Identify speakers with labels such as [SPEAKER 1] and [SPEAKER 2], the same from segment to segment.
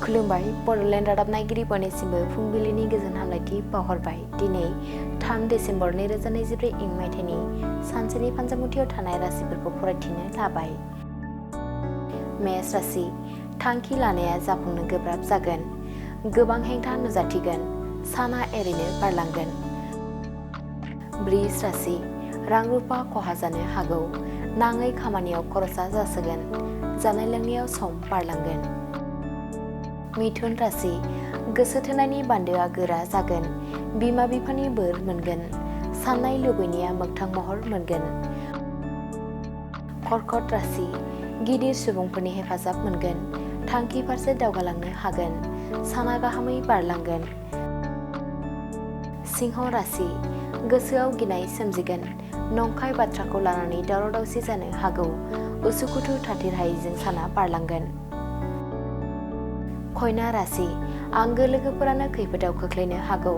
[SPEAKER 1] खुलुमबाय बड'लेण्ड रादाब नायगिरिफोरनिसिमबो फुंबिलिनि गोजोन हामलायथि बावहरबाय। दिनै 3 डिसेम्बर 2024 इं मायथाइनि सानसेनि फानजामुथियाव थानाय राशिफोरखौ फरायथिनो लाबाय। मेष राशि, थांखि लानाया जाफुंनो गोब्राब जागोन। गोबां हेंथा नुजाथिगोन। साना एरैनो बारलांगोन। वृष राशि, रां रुपा खहा जानो हागौ। नाङै खामानियाव खरसा जासोगोन। जानाय लोंनायाव सम बारलांगोन। मिथुन राशि, गोसो थोनायनि बान्दोआ गोरा जागोन। बिमा बिफानि बोर मोनगोन। साननाय लुबैनाया मोगथां महर मोनगोन। कर्कट राशि, गिदिर सुबुंफोरनि हेफाजाब मोनगोन। थांखि फारसे दावगालांनो हागोन। साना गाहामै बारलांगोन। सिंह राशि, गोसोआव गिनाय सोमजिगोन। नंखाय बाथ्राखौ लानानै दावराव दावसि जानो हागौ। उसुखुथु थाथिर हायैजों साना बारलांगोन। कन्या राशि, आंगो लोगोफोरानो खैफोदाव खोख्लैनो हागौ।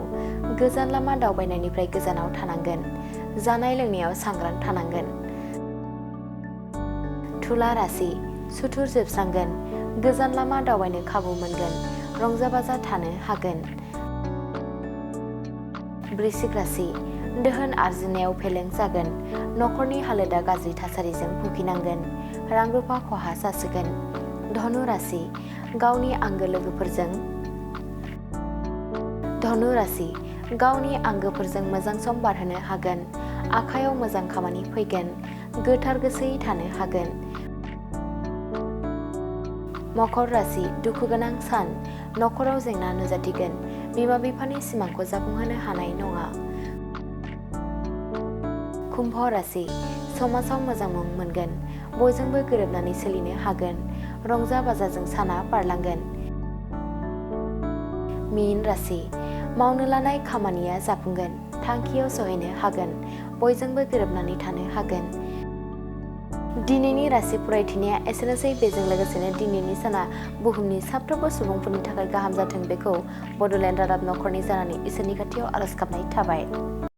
[SPEAKER 1] गोजान लामा दावबायनायनिफ्राय गोजानाव थानांगोन। जानाय लोंनायाव सांग्रां थानांगोन। तुला राशि, सुथुर जोबस्रांगोन। गोजान लामा दावबायनो खाबु मोनगोन। रंजा बाजा थानो हागोन। वृश्चिक राशि, दोहोन आरजिनायाव फेलें जागोन। नखरनि हालोदा गाज्रि थासारिजों भुगिनांगोन। रां रुपा खहा जासोगोन। धनु राशि, गावनि आंगो आंगोफोरजों मोजां सम बारहोनो हागोन। आखायाव मोजां खामानि फैगोन। गोथार गोसोयै थानो हागोन। मकर राशि, दुखुगोनां सान। नखराव जेंना नुजाथिगोन। बिमा बिफानि सिमांखौ जाफुंहोनो हानाय नङा। कुम्भ राशि, समाजाव मोजां मुं मोनगोन। बयजोंबो गोरोबनानै सोलिनो हागोन। रंजा बाजाजों साना बारलांगोन। मीन राशि, मावनो लानाय खामानिया जाफुंगोन। थांखियाव सहैनो हागोन। बयजोंबो गोरोबनानै थानो हागोन। दिनैनि राशि फरायथिनाया एसेनोसै। बेजों लोगोसेनो दिनैनि साना बुहुमनि साफ्रोमबो सुबुंफोरनि थाखाय गाहाम जाथों बेखौ बड'लेण्ड रादाब नखरनि जानानै इसोरनि खाथियाव आरज गाबनाय थाबाय।